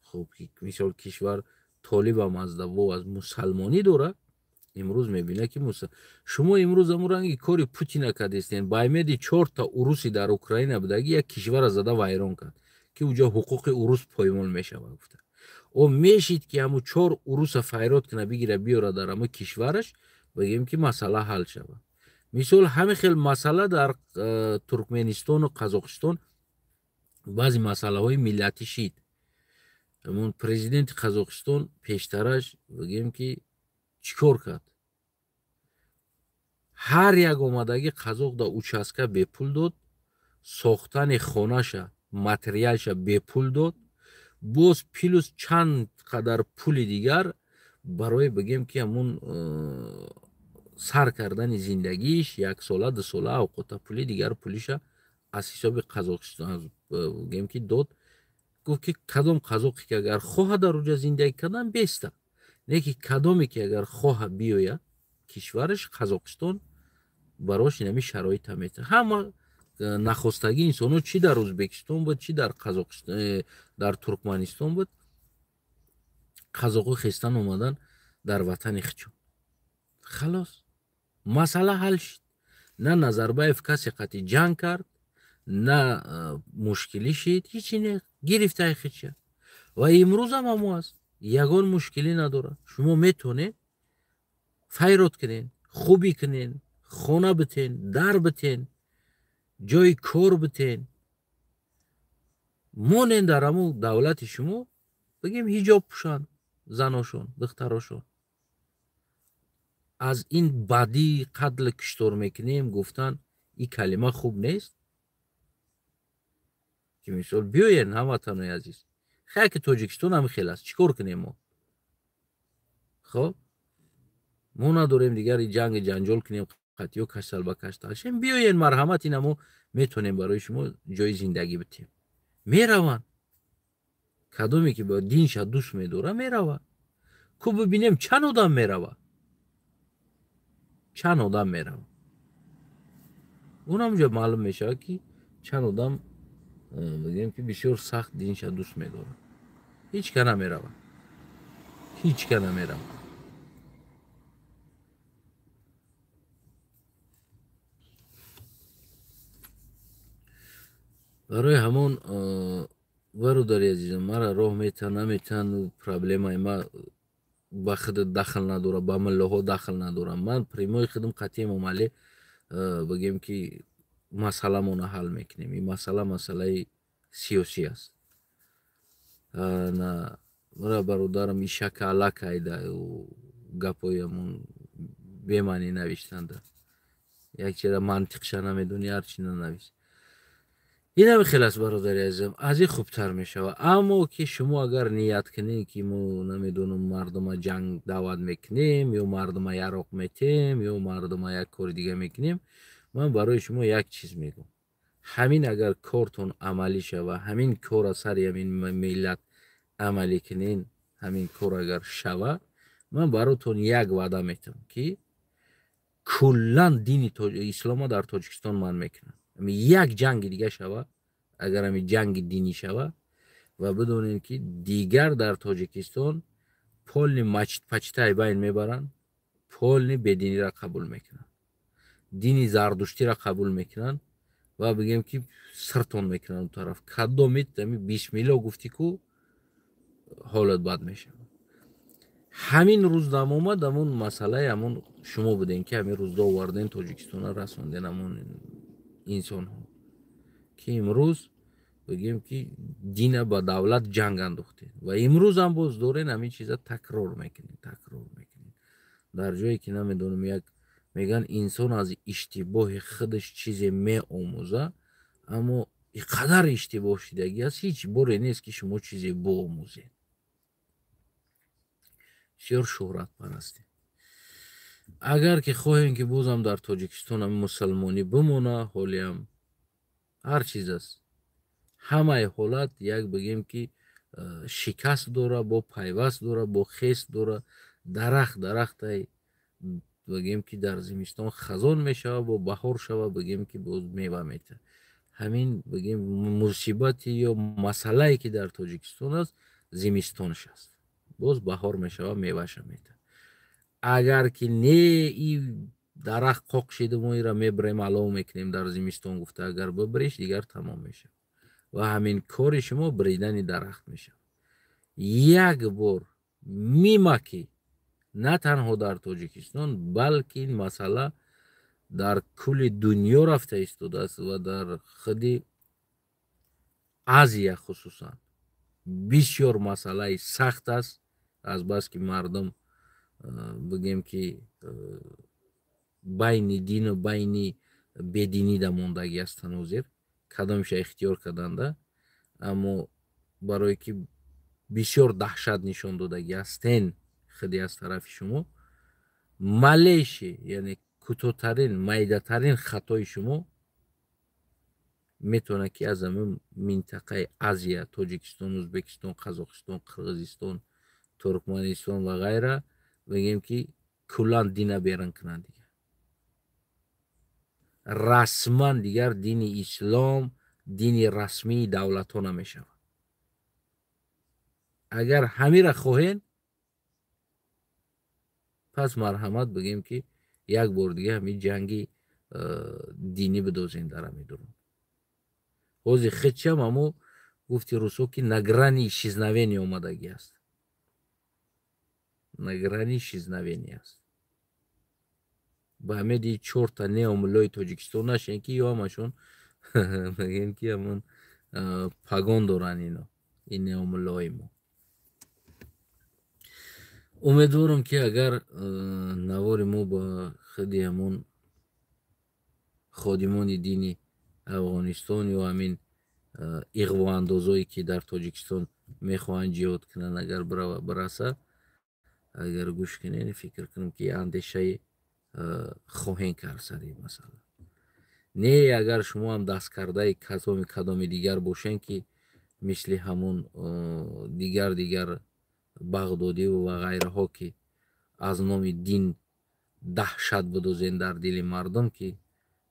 Хуб, мисол, кишвар толибам аз даво аз мусалмонӣ дорад. Имрӯз мебинад, ки шумо имрӯз ҳамун ранги кори Путина кардестен. Баймеди чорта уруси дар Украина будагӣ, як кишвара зада вайрон кард, ки уҷо ҳуқуқи урус поймол мешавад гуфта. О мешид ки ҳамун чор уруса файрод кина бигира биёра дар ҳамун кишвараш, бигем ки масъала ҳал шавад. Мисол ҳамин хел масъала дар Туркменистону Қазоқистон баъзе масъалаҳои миллатӣ шид. Ҳамун президенти Қазоқистон пештараш бигем ки чӣ кор кард? Ҳар як омадагӣ қазоқ да участка бепул дод, сохтани хонаша, материалша бепул дод, боз плюс чанд қадар пули дигар барои бигем ки ҳамун сар кардани зиндагиш як сола, ду сола авқота пули дигар пулиша аз ҳисоби Қазоқистон бигем ки дод. Гуфт ки кадом қазоқе ки агар хоҳа дар уҷа зиндагӣ кардан беста, не ки кадоме ки агар хоҳа биёяд кишвараш Қазоқистон барош инами шароита метавад. Ҳама нахостагии инсонҳо чӣ дар Ӯзбекистон буд, чӣ дар Қазоқистон, дар Туркманистон буд, қазоқҳо хестан омадан дар ватани хичон. Халос, масъала ҳал шид. На Назарбаев касе қатъи ҷанг кард, на мушкилӣ шид, ҳичи не, гирифтаи хича. Ва имрӯзам ҳамо аст, ягон мушкилӣ надорад. Шумо метавонед файрод кунед, хубӣ кунед, хона битен, дар битен, ҷои кор битен, монен дар ҳамун давлати шумо, бигем ҳиҷоб пӯшанд заношон, духтарошон. Аз ин бадӣ қатл куштор мекунем гуфтан ин калима хуб нест. Ки мисол биёен ҳамватанои азиз, хай ки Тоҷикистон ҳам хел аст, чӣ кор кунем мо? Хоб мо надорем дигар ҷанги ҷанҷол кунем, қатъиё каштал ба каштал шем. Биёен марҳамат, ина мо метавонем барои шумо ҷои зиндагӣ битем. Мераванд. Кадоме ки ба динша дӯст медора меравад. Ку бибинем чанд одам меравад, чанд одам меравад. Унам ҷо маълум мешавад ки чанд одам бигем ки бисёр сахт динша дӯст медорад. Ҳеҷ ка намеравад, ҳеҷ ка намеравад. Барои ҳамон бародари азизам, мара роҳ метан наметан, проблемаи ма ба худ дахл надорад, ба миллаҳо дахл надорам. Ман прямой худам қатъи Эмомалӣ бигем ки масъаламонро ҳал мекунем. Ин масъала масъалаи сиёсӣ аст. Мара бародарам ишака аллакайда гапҳои ҳамон бемаънӣ навиштанда, як чира мантиқша намедонӣ, ҳар чи нанавис. Инами хел аст бародари азизам, аз ин хубтар мешавад. Аммо ки шумо агар ният кунед ки мо намедонам мардума ҷанг даъват мекунем ё мардума яроқ метем ё мардума як кори дига мекунем, ман барои шумо як чиз мегӯм. Ҳамин агар кортон амалӣ шава, ҳамин кора сари ҳамин миллат амалӣ кунен, ҳамин кор агар шава, ман баротон як ваъда метам ки куллан дини ислома дар Тоҷикистон манъ мекунам. Як ҷанги дига шава, агар ҳамин ҷанги динӣ шава, ва бидонем ки дигар дар Тоҷикистон полни мачид-пачитай байн мебаранд, полни бединиро қабул мекунанд, дини зардуштиро қабул мекунанд ва бигем ки сиртон мекунанд он тараф. Кадомит ами бисмилло гуфтӣ ку ҳолат бад мешавад. Ҳамин рӯз дам омад, ҳамон масъалаи ҳамон шумо будем ки ҳамин рӯзда оварден Тоҷикистонро расонден ҳамон инсонҳо ки имрӯз бигем ки дина ба давлат ҷанг андохтем ва имрӯзам боз дорен ҳамин чиза такрор мекунем, такрор мекунем. Дар ҷое ки намедонам як меган инсон аз иштибоҳи худаш чизе меомӯза, аммо ин қадар иштибоҳ шидагӣ аст, ҳеҷ боре нест ки шумо чизе боомӯзед. Бисёр шӯҳратпарастем. Агар ки хоҳем ки бозам дар Тоҷикистон ҳам мусалмонӣ бимона, ҳолиам ҳар чиз аст. Ҳамаи ҳолат як бигем ки шикаст дора, бо пайваст дора, бо хест дора. Дарахт дарахтай бигем ки дар зимистон хазон мешава, бо баҳор шава, бигем ки боз мева метавад. Ҳамин бигем мусибати ё масъалае ки дар Тоҷикистон аст, зимистонш аст. Боз баҳор мешава, меваша метавад. Агар ки не и дарахт қоқ шида, мо инро мебарем, алов мекунем дар зимистон гуфта, агар бибариш дигар тамом мешавад. Ва ҳамин кори шумо бридани дарахт мешавад. Як бор мимаки на танҳо дар Тоҷикистон, балки ин масъала дар кулли дунё рафта истодааст ва дар худи Азия хусусан бисёр масъалаи сахт аст, азбаски мардум бигем ки байни дину байни бединӣ да мондагӣ ҳастанд ҳозир, кадомша ихтиёр карданда, аммо барое ки бисёр даҳшат нишон додагӣ ҳастен худи аз тарафи шумо, малейши, яъне кӯтоҳтарин, майдатарин хатои шумо метавонад ки аз ҳамин минтақаи Азия, Тоҷикистон, Ӯзбекистон, Қазоқистон, Қирғизистон, Туркманистон ва ғайра бигем ки куллан дина берун кунанд дигар. Расман дигар дини ислом дини расмии давлатҳо намешавад. Агар ҳамира хоҳен, пас марҳамат бигем ки як бор дига ҳамин ҷанги динӣ бидозем дар ҳамин дурун. Ҳозир хичам амо гуфти русо ки на грани исчезновения омадагӣ аст. На грани исчезновения аст. Ба ҳамеди чорта неомуллои Тоҷикистон нашен ки ё ҳамашон мегӯем ки ҳамон пагон доранд ино, ин неомуллои мо. Умедворам ки агар навори мо ба худи ҳамон ходимони дини Афғонистон ё ҳамин иғвоандозое ки дар Тоҷикистон мехоҳанд ҷиҳод кунанд, агар бираса, агар гӯш кунед, фикр кунам ки андешаи хоҳем кард сари ин масъала. Не, агар шумо ҳам дасткардаи кадоми дигар бошен ки мисли ҳамон дигар Бағдодиву ва ғайраҳо ки аз номи дин даҳшат бидозен дар дили мардум, ки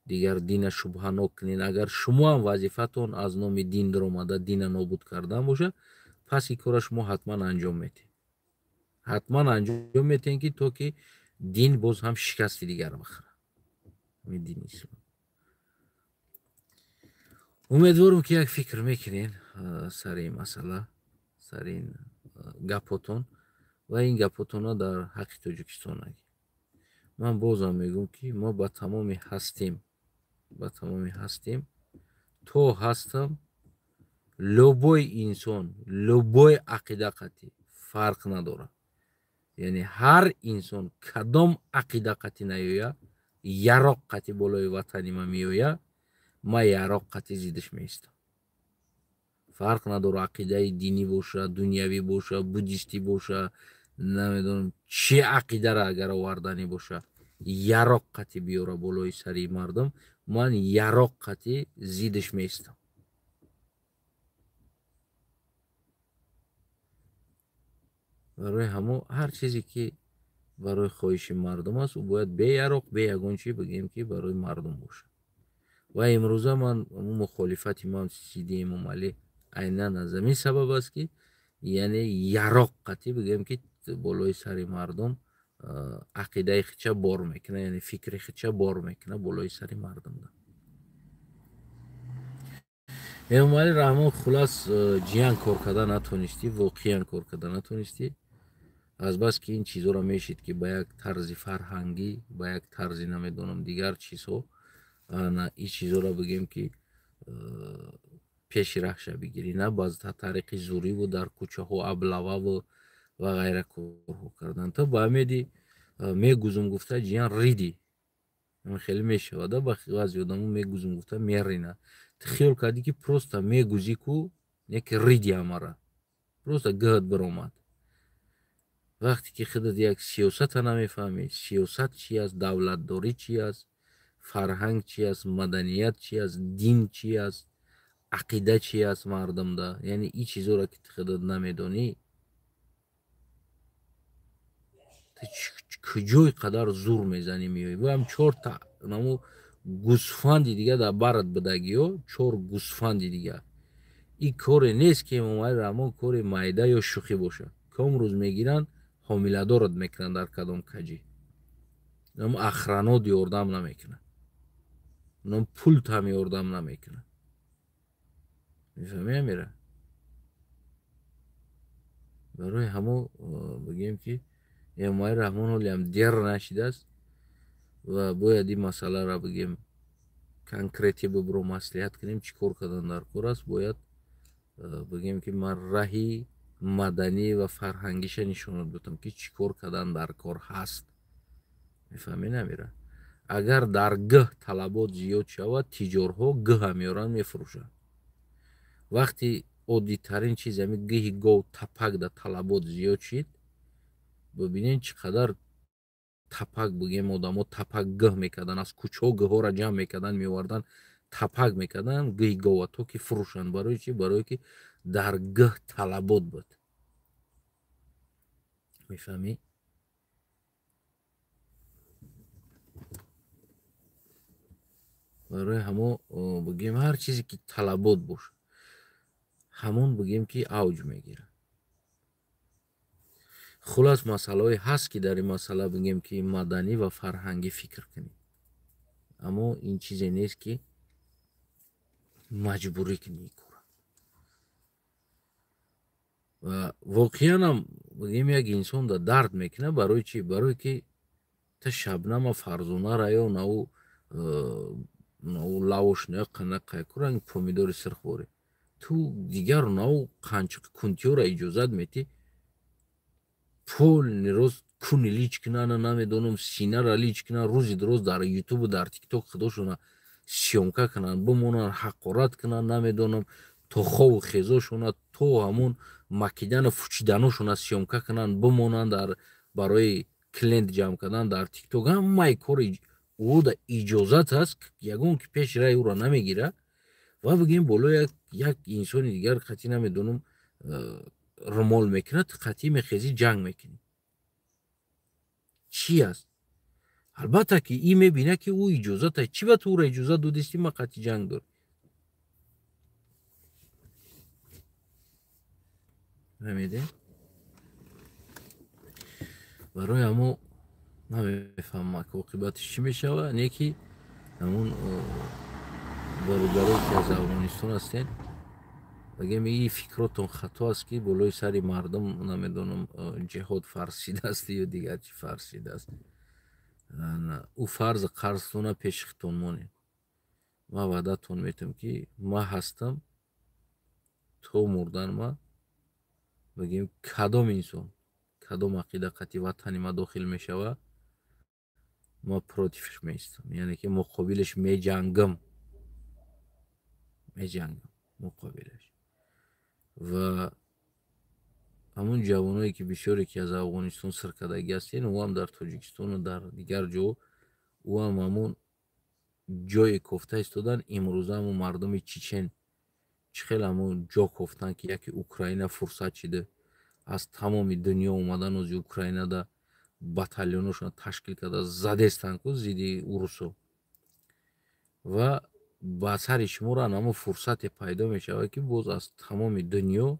дигар дина шубҳанок кунен, агар шумо ҳам вазифатон аз номи дин даромада дина нобуд кардан бошад, пас ин кора шумо ҳатман анҷом метиҳед. Ҳатман анҷом метиҳед ки то ки дин боз ҳам шикасти дигар бихӯрад. Ҳамин дини ислом. Умедворам ки як фикр мекунед сари ин масъала, сари ин гапотон ва ин гапотонро дар ҳаққи Тоҷикистон нагӣ. Ман бозам мегӯм ки мо ба тамоми ҳастем, ба тамоми ҳастем, то ҳастам любой инсон, любой ақида қатӣ фарқ надорад. Яъне ҳар инсон кадом ақида қатӣ наёя, яроқ қатӣ болои ватани ман меоя, ман яроқ қатӣ зиддаш меистам. Фарқ надорад ақидаи динӣ боша, дунявӣ боша, буддистӣ боша, намедонам чӣ ақидара агар оварданӣ боша, яроқ қатӣ биёра болои сари мардум, ман яроқ қатӣ зиддаш меистам. Барои ҳамо ҳар чизе ки барои хоҳиши мардум аст, ӯ бояд бе яроқ, бе ягон чӣ бигем ки барои мардум бошад. Ва имрӯза ман мухолифати ман Сиди Эмомалӣ айнан аз ҳамин сабаб аст ки яъне яроқ қатӣ бигем ки болои сари мардум ақидаи хича бор мекунад, яъне фикри хича бор мекунад болои сари мардум. Эмомалӣ Раҳмон хулас ҷиян кор карда натонистӣ, воқеан кор карда натонистӣ. Азбаски ин чизҳоро мешид ки ба як тарзи фарҳангӣ, ба як тарзи намедонам дигар чизҳо, ин чизҳоро бигем ки пеши раҳша бигирӣ, на ба тариқи зӯриву дар кӯчаҳо аблававу ва ғайра корҳо кардан. То ба ҳамеди мегузум гуфта ҷиян ридӣ, хеле мешавад, ба баъзе одамо мегузум гуфта мерина. Ту хиёл кардӣ ки просто мегузӣ ку, не ки риди ҳамара, просто гӯҳат биромад. Вақте ки худат як сиёсата намефаҳмӣ, сиёсат чи аст, давлатдорӣ чи аст, фарҳанг чи аст, маданият чи аст, дин чи аст, ақида чи аст мардумда, яъне ин чизҳоро ки ту худат намедонӣ, ту куҷои қадар зур мезанӣ меоӣ. Ваам чорта намо гӯсфанди дига дар барат будагиё, чор гӯсфанди дига. Ин коре нест ки Эмомалӣ Раҳмон кори майда ё шӯхӣ бошад. Ком рӯз мегиранд, ҳомиладорат мекунанд дар кадом каҷӣ. Нам охранот ёрдам намекунад, нам пултам ёрдам намекунад. Мефаҳмӣ, Амира? Барои ҳамо бигем ки Эмомалӣ Раҳмон ҳолиам дер нашидааст ва бояд ин масъаларо бигем конкрети бибро маслиҳат кунем, чӣ кор кардан дар кор аст. Бояд бигем ки ман раҳи маданӣ ва фарҳангиша нишонат додам ки чӣ кор кардан дар кор ҳаст. Мефаҳмӣ намира? Агар дар гӯҳ талабот зиёд шавад, тиҷорҳо гӯҳа меоранд, мефурӯшанд. Вақти оддитарин чиз ҳамин гӯҳи гов тапак да талабот зиёд шид, бибинед чӣ қадар тапак бигем одамо тапак гӯҳ мекарданд, аз кӯчаҳо гӯҳҳоро ҷамъ мекарданд, меоварданд, тапак мекарданд гӯҳи гова то ки фурӯшанд. Барои чӣ? Барое ки дар гӯҳ талабот буд. Мефаҳмӣ? Барои ҳамо бигем ҳар чизе ки талабот бошад, ҳамон бигем ки авҷ мегирад. Хулас масъалаҳое ҳаст ки дар ин масъала бигем ки маданӣ ва фарҳангӣ фикр кунем, аммо ин чизе нест ки маҷбурӣ кунӣ ин кора. Ва воқеанам бигем як инсон да дард мекунад. Барои чӣ? Барое ки та Шабнама Фарзонара ё нау лавошная қанақайкуранг помидори сирхворӣ ту дигар нау қанчиқи кунтиёра иҷозат метӣ полный рост куни лич кунана, намедонам синара лич кунан, рӯзи дуроз дар ютубу дар тикток худошона съёмка кунанд, бимонанд, ҳақорат кунанд, намедонам то хову хезошона, то ҳамон макидану фучиданошона съёмка кунанд, бимонанд дар барои клиент ҷамъ кардан дар тикток. Ҳамаи кори ӯ да иҷозат аст, ягон ки пеши раи ӯро намегирад ва бигем боло як инсони дигар қатъӣ намедонам румол мекунад, қатъӣ мехезӣ ҷанг мекунӣ. Чӣ аст? Албатта ки ин мебинад ки ӯ иҷозат аст. Чӣ ба ту ӯро иҷозат додистӣ, ма қатъӣ ҷанг дорӣ? Фаҳмидӣ? Барои ҳамо намефаҳмам ки оқибатиш чӣ мешавад, не ки ҳамон бародарое ки аз Афғонистон ҳастед, бигем ин фикротон хато аст ки болои сари мардум намедонам ҷиҳод фарз шидааст ё дигар чӣ фарз шидааст. Ӯ фарзи қарзтона пеши худтон монед. Ман ваъдатон метам ки ман ҳастам то мурдан. Ма бигем кадом инсон кадом ақида қатъи ватани ма дохил мешавад, ма противш меистам, яъне ки муқобилаш меҷангам, меҷангам муқобилаш. Ва ҳамон ҷавоное ки бисёре ки аз Афғонистон сиркардагӣ ҳастен, ӯ ҳам дар Тоҷикистону дар дигар ҷо, ӯ ҳам ҳамон ҷое кофта истодан. Имрӯза ҳамон мардуми чечен чӣ хел ҳамон ҷо кофтанд ки яке Украина фурсат шида, аз тамоми дунё омадан ози Украинада батальоношона ташкил карда задестанд ку зидди урусо. Ва ба сари шуморо ҳамон фурсате пайдо мешавад ки боз аз тамоми дунё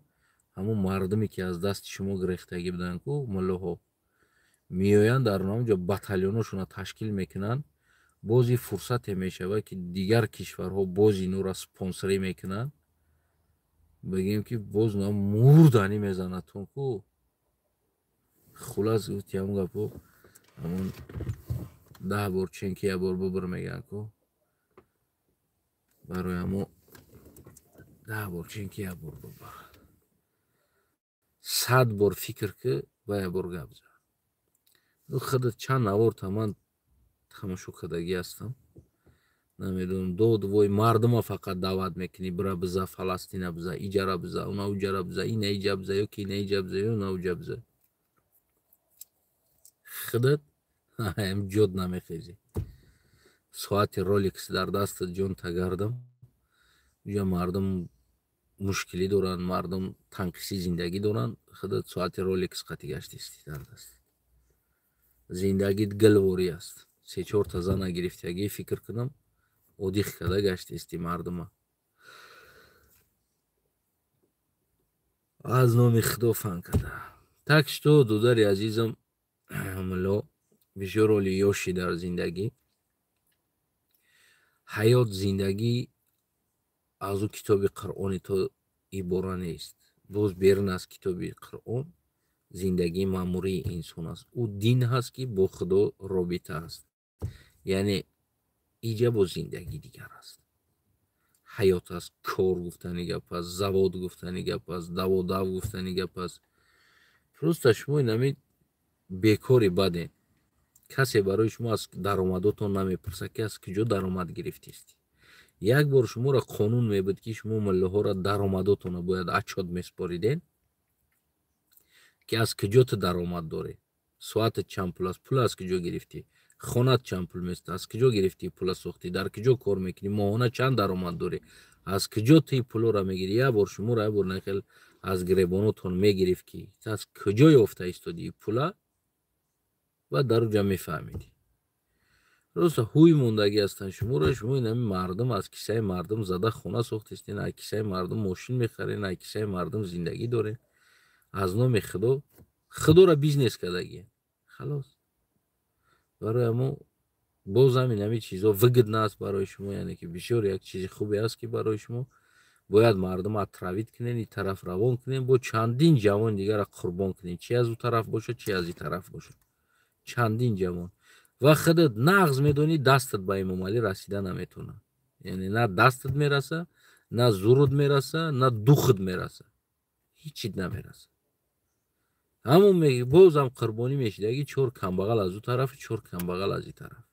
ҳамон мардуме ки аз дасти шумо гирехтагӣ буданд ку муллоҳо меоянд дар ҳамон ҷо батальоношона ташкил мекунанд. Боз ин фурсате мешавад ки дигар кишварҳо боз инора спонсорӣ мекунанд. Бигем ки боз на мурданӣ мезанадтон ку. Хулас гуфти ҳамон гапо, ҳамон 10 бор чен ки як бор бубир мегӯянд ку. Барои ҳамо 10 бор чен ки як бор бубир, 100 бор фикр ки ва як бор гап зад. Худат чанд наворта ман тамошо кардагӣ ҳастам, намедонам дод вой мардума фақат даъват мекунӣ, бира биза Фаластина биза, иҷара биза, уна уҷара биза, ина иҷа биза, ё ки ина иҷа биза, ё уна уҷа биза. Худат ҳам ҷод намехезӣ. Соати Ролекс дар дастат ҷон тагардам. Уҷа мардум мушкилӣ доранд, мардум танқиси зиндагӣ доранд. Худат соати Ролекс қатӣ гаштистӣ дар даст. Зиндагит гилворӣ аст. 3-4 та зана гирифтагӣ фикр кунам, одих карда гаштисти мардума. Аз номи Худо фан карда. Так что, додари азизам, мулло, бисёр оли ёши дар зиндагӣ. Ҳаёт зиндагӣ аз ӯ китоби Қуръони то ибора нест. Боз берун аз китоби Қуръон Зиндагии маъмурии инсон аст. Ӯ дин ҳаст, ки бо Худо робита аст. Яъне иҷа бо зиндагӣ дигар аст, ҳаёт аст, кор гуфтани гап аст, завод гуфтани гап аст, даводав гуфтани гап аст. Просто шумо инами бекори баден. Касе барои шумо аз даромадотон намепурсад, ки аз куҷо даромад гирифтест. Як бор шуморо қонун мебуд, ки шумо миллаҳоро даромадотонро бояд отчёт месупориден, ки аз куҷо ту даромад дорӣ, соатат чанд пул аст, пул аз куҷо гирифтӣ, хонат чанд пул места, аз куҷо гирифтӣ, пула сохтӣ, дар куҷо кор мекунӣ, моҳона чанд даромад дорӣ, аз куҷо ту пулоро мегирӣ. Як бор шуморо як бор нахел аз гиребонотон мегирифт, ки аз куҷо ёфта истодӣ пула, баъд дар уҷа мефаҳмидӣ. Роста ҳуй мондагӣ ҳастанд шуморо. Шумо инами мардум, аз кисаи мардум зада хона сохтистен, аз кисаи мардум мошин мехарен, аз кисаи мардум зиндагӣ дорен. Аз номи Худо Худоро бизнес кардагӣ, халос. Барои ҳамо бозам инами чизо выгодно аст барои шумо, яъне ки бисёр як чизи хубе аст, ки барои шумо бояд мардум отравить кунен, ин тараф равон кунен, бо чандин ҷавони дигарро қурбон кунен, чи аз ӯ тараф бошад, чи аз ин тараф бошад, чандин ҷавон. Ва худат нағз медонӣ, дастат ба Эмомалӣ расида наметавонад. Яъне на дастат мераса, на зурут мераса, на духат мераса, ҳичит намераса. Ҳамон бозам қурбонӣ мешидаги чор камбағал аз ӯ тараф, чор камбағал аз ин тараф.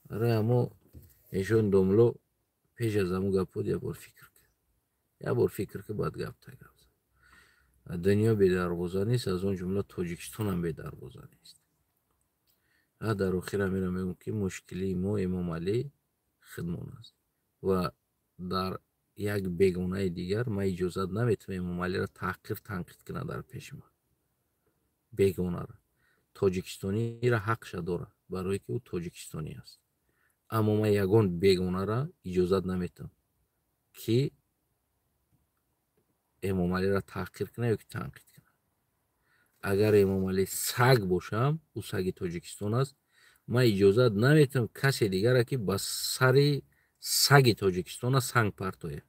Барои ҳамо эшон домло пеш аз ҳамун гапҳо як бор фикр кун, як бор фикр ки баъд гапта гап зан. Дунё бедарвоза нест, аз он ҷумла Тоҷикистонам бедарвоза нест. Ва дар охир ҳамеро мегӯм, ки мушкилии мо Эмомалӣ худмон аст ва дар як бегонаи дигар ман иҷозат наметавам Эмомалиро таҳқир, танқид кунад дар пеши ман. Бегонаро, тоҷикистониро ҳақша дорад, барое ки ӯ тоҷикистонӣ аст, аммо ман ягон бегонара иҷозат наметавам, ки Эмомалиро таҳқир кунад ё ки танқид кунад. Агар Эмомалӣ саг бошам, ӯ саги Тоҷикистон аст. Ман иҷозат наметавам касе дигаре, ки ба сари саги Тоҷикистона санг партояд,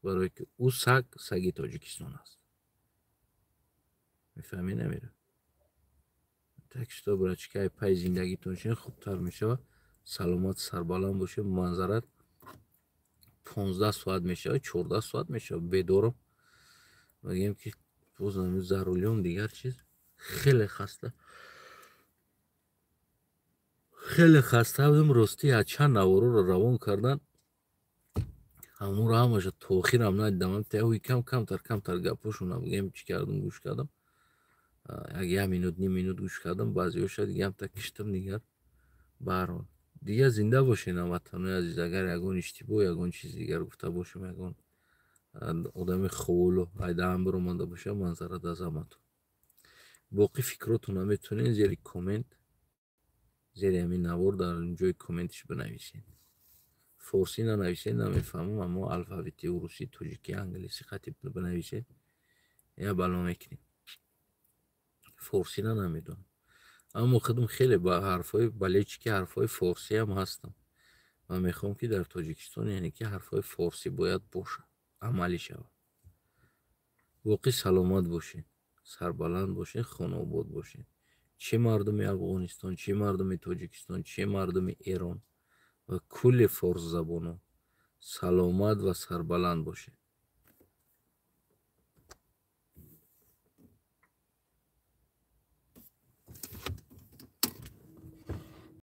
барое ки ӯ саг, саги Тоҷикистон аст. Мефаҳмӣ, намера? Так что, братчики, ай пай зиндагитон шин, хубтар мешавад. Саломат, сарбаланд бошед. Манзарат 15 соат мешавад, 14 соат мешавад, бедорам. Мегӯем, ки боз за рулём, дигар чиз, хеле хаста, хеле хаста будем. Ростӣ, аз чанд навороро равон кардан, ҳамонро ҳамаша то охирам надидам. Кам камтар камтар гапҳошона бигӯем, чӣ кардам, гӯш кардам, як минут, ним минут гӯш кардам, баъзеҳоша дигаамта киштам. Дигар баҳарҳол, дигар зинда бошед, ҳамватанои азиз. Агар ягон иштибоҳ, ягон чизи дигар гуфта бошам, ягон одами ховулу айдаҳам биромада бошам, манзарат аз ҳаматон. Боқӣ фикротонро метавонед зери коммент, зери ҳамин навор, дар ҷои комментиш бинависед. Форсӣ нанависед, намефаҳмам, аммо алфавити урусӣ, тоҷикӣ, англисӣ хати бинависед, я бало мекунем. Форсина намедонам, аммо худам хеле ба ҳарфҳои болельщики ҳарфҳои форсиам ҳастам ва мехоҳам, ки дар Тоҷикистон, яъне ки ҳарфҳои форсӣ бояд бошад, амалӣ шавад. Боқӣ саломат бошед, сарбаланд бошед, хонаобод бошед. Чӣ мардуми Афғонистон, чӣ мардуми Тоҷикистон, чӣ мардуми Эрон ва кулли форсзабонон, саломат ва сарбаланд бошед.